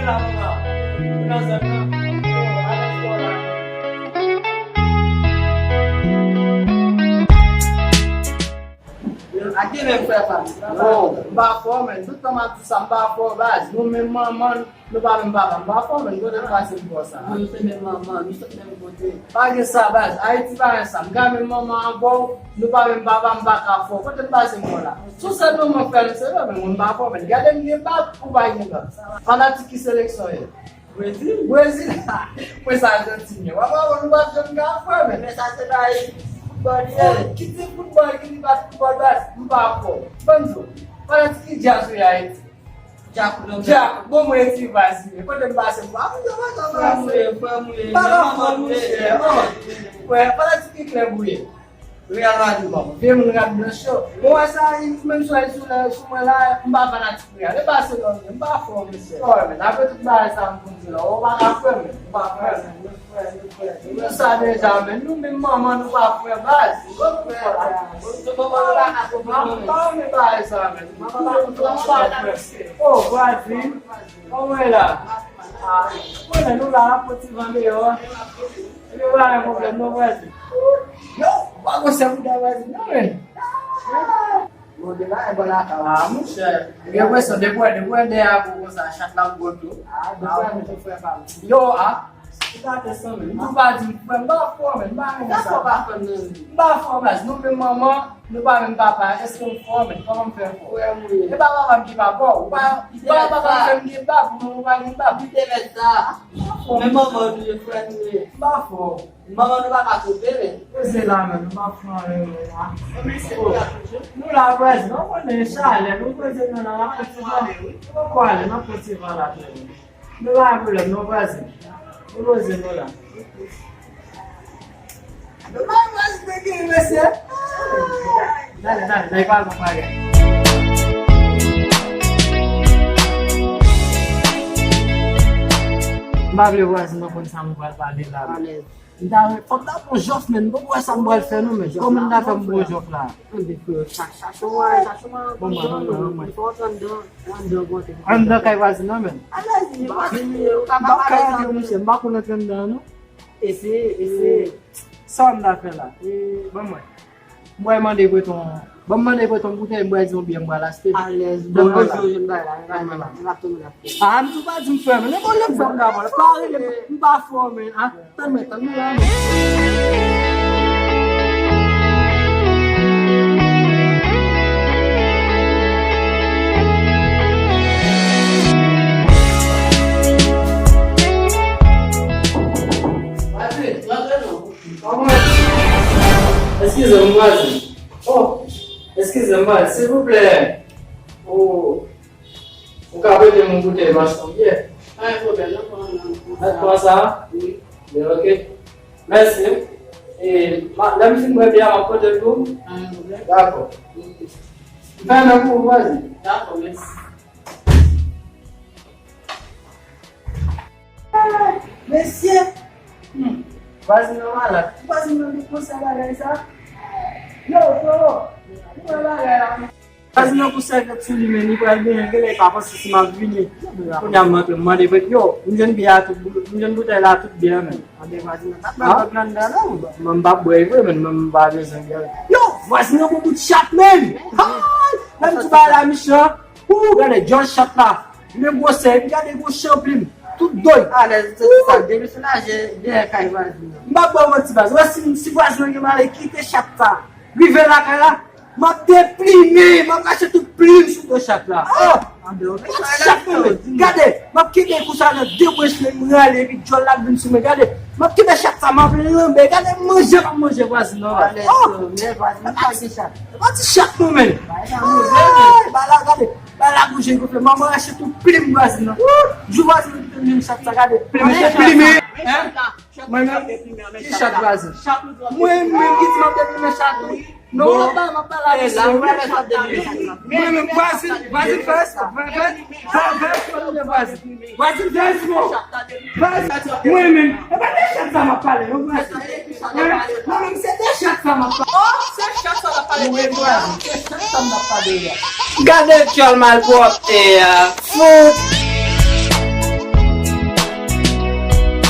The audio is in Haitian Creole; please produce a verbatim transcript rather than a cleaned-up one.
Ou nan zòn nan? Yo, ak gen menm frè pa m. M pa fò, men. Tout tan m ap di sa, m pa fò, baz. Nou menm manman, nou pa menm papa. M pa fò, men. Kote m pase m fò sa? Nou se menm manman, nou sot menm kote. Pa gen sa, baz. Ayiti pa gen sa. M ka menm manman avè w, nou pa menm papa, m pa ka fò. Kote m pase m fò la? Sou sèl manman frè nou se yo, men mwen m pa fò, men. Gade m gen bab, ou pa gen bab. Fanatik ki seleksyon w ye? Brezil. Brezil. Mwen sa Ajantin ye. W ap wè nou p ap janm ka fè, men. Men sa se bay foutbòl ye. Ki ti foutbòl, ki ti bat foutbòl, baz, m pa fò. Ban m di w, fanatik ki djaz ou ye Ayiti? Djak ou nan Djak, bon, mwen Eti Vazine. Kote m pase m pa fò, mwen pa fò. Frè m ou ye, frè m ou ye. M pa ka fò, monchè. Frè, fanatik ki klèb ou ye? Real Madrid. Bon, vye moun rad blanch yo. Bon, wè sa, menm si w sou la, sou mwen la, m pa fanatik Real. E Barcelone, m pa fò, mesye. Fò, men, apre tout bagay sa m konn di la, ou pa ka fè, men. Ou pa fè, men. Nou sa deja, men nou menm manman, nou pa fè baz. Bon, nou fè la. Bon, nou pa ka fè, men. M pa renmen bagay sa, men. Nou pa fè. Oh, vwazin. Kòman w ye la? Ah, konnen nou la, ap pran ti van deyò. Epi pa gen pwoblèm non, vwazin. Yo, pa gon sèl bouda vwazin non, men. Bon, de la, e bon la, ka la, monchè. Gen presyon, depi w, depi w dèyè a gwo konsa, chat la gwo tou. Ah, depi w, monchè, frè pa m. Yo, ah. Ou pa te sanble. M tou pa di m frè m, m pa fò, men, m pa renmen sa. Sa fò pa fè m nan vi. M pa fò, baz. Nou menm manman, nou pa menm papa. Èske m fò, men? Kòman m fè fò? Frè m ou ye. E pa papa m ki pa fò. Ou pa, ou pa papa m fè m gen bab, ou menm ou pa gen bab. Ou te mèt sa. M pa fò, men. Men manman nou ye, frè nou ye. M pa fò. Manman nou pa ka twonpe, men. Poze la, men, nou pa fè anyen, men, la. Mèsi pou la toujou. Nou la, vwazin, nou konnen chalè, nou poze nou la, n ap kontinye ale, wi. Nou poko ale, n ap kontinye ale, men. Nou pa gen pwoblèm non, vwazin. Nou poze nou la. Nou pa gen vwazin te gen, mesye. Dale, dale, dale, pa nan bagay. M pa vle vwazin nan konn sa mwen pral pale la. Alèz. M ta, fò m ta pran jòf, men. M poko wè sa m pral fè, non, men. Kòman m ta fè m pran jòf la? Anben, frè, chache yon mwayen, chache yon mwayen. Bon, bon, bon, bon, bon. Fò w antre anndan, anndan, bon, te. Anndan kay vwazin nan, men. Alèz, vwazin, ou ka pa pale sa, monchè. M pa konn antre anndan, non. Eseye, eseye. Sa m ta fè la? Ban mwen. M pral mande Breton, ban m mande Breton boutèy, m pral di yon byè m pral achte. Alèz, bon, bon, jwenn bagay la, bagay la, m ap tonbe la. Ah, m tou pa di m fè, men, nenpòt lè m fè m ka pale. Pa rele m, m pa fò, men, ah. Tann mwen, tann mwen la, men. Eskize m, vwazin. Oh, eskize m, vwazin, silvouplè. Oh. Ou ka prete m yon boutèy, m achte yon byè? Pa gen pwoblèm, non, pran, pran, pran sa. Pran sa? Wi. Byen, ok. Mèsi. E, ma, lè m fin bwè byè a, m ap pote l pou ou? Pa gen pwoblèm. Dakò. Ok. M fèmen pou ou, vwazin. Dakò, mèsi. Mesye! Hmm. Vwazin nan malad. Vwazin nan te konsa bagay sa. Yo, Toro, ou wè bagay la, men. Vwazin nan pou sèvyèt sou li, men, li pral benyen, genlè li pa panse si m ap vini. Kounye a m antre, m mande, yo, m jwenn byè a tout, m jwenn boutèy la tout byè, men. Anben, vwazin nan pa pran lòt nan anndan, non. Mwen, m p ap bwè vre, men, mwen, m pa bezwen byè. Yo, vwazin nan bon bout chat, men. Hay! Lè m di bagay la mechan. Ou gade djòl chat la. Li menm gwosè, epi gade gwo chanplim. Tout doy. Alèz, se sa, depi sou lajè dèyè kay vwazin nan. M pa ba w manti, baz. Wè, si, si vwazin nan gen malè, kite chat sa. Rive lakay la, m ap deplime, m ap rache tout plim sou do chat la. Oh! Pati chat mwen, men. Gade, m ap kenbe kou sa nan de branch men, m rale, epi djòl la vin sou mwen. Gade, m ap kenbe chat sa, m ap lanbe. Gade manje m ap manje vwazin nan. Oh! Pati chat mwen, men. Ay, ba la, gade. Ba la bouje gonfle. Manman rache tout plim vwazin nan. Jou vwazin nan kite m jwenn chat sa, gade. Plim, te plime. Hein? Mwen menm? Ki chat vwazin? Mwen menm ki di m ap deplime chat ou? Non, m ap pale, m ap pale a misye. Mwen menm, vwazin, vwazin fè respè. Fè, fè, fè, fè respè pou vwazin. Vwazin fè respè. Vwazin, mwen menm. E pa de chat sa m ap pale, non, vwazin. Mwen menm, se de chat sa m ap pale. Oh, se chat sa w ap pale. Wi, vwazin, se chat sa m ap pale a. Gade djòl malpwòpte a. Fout.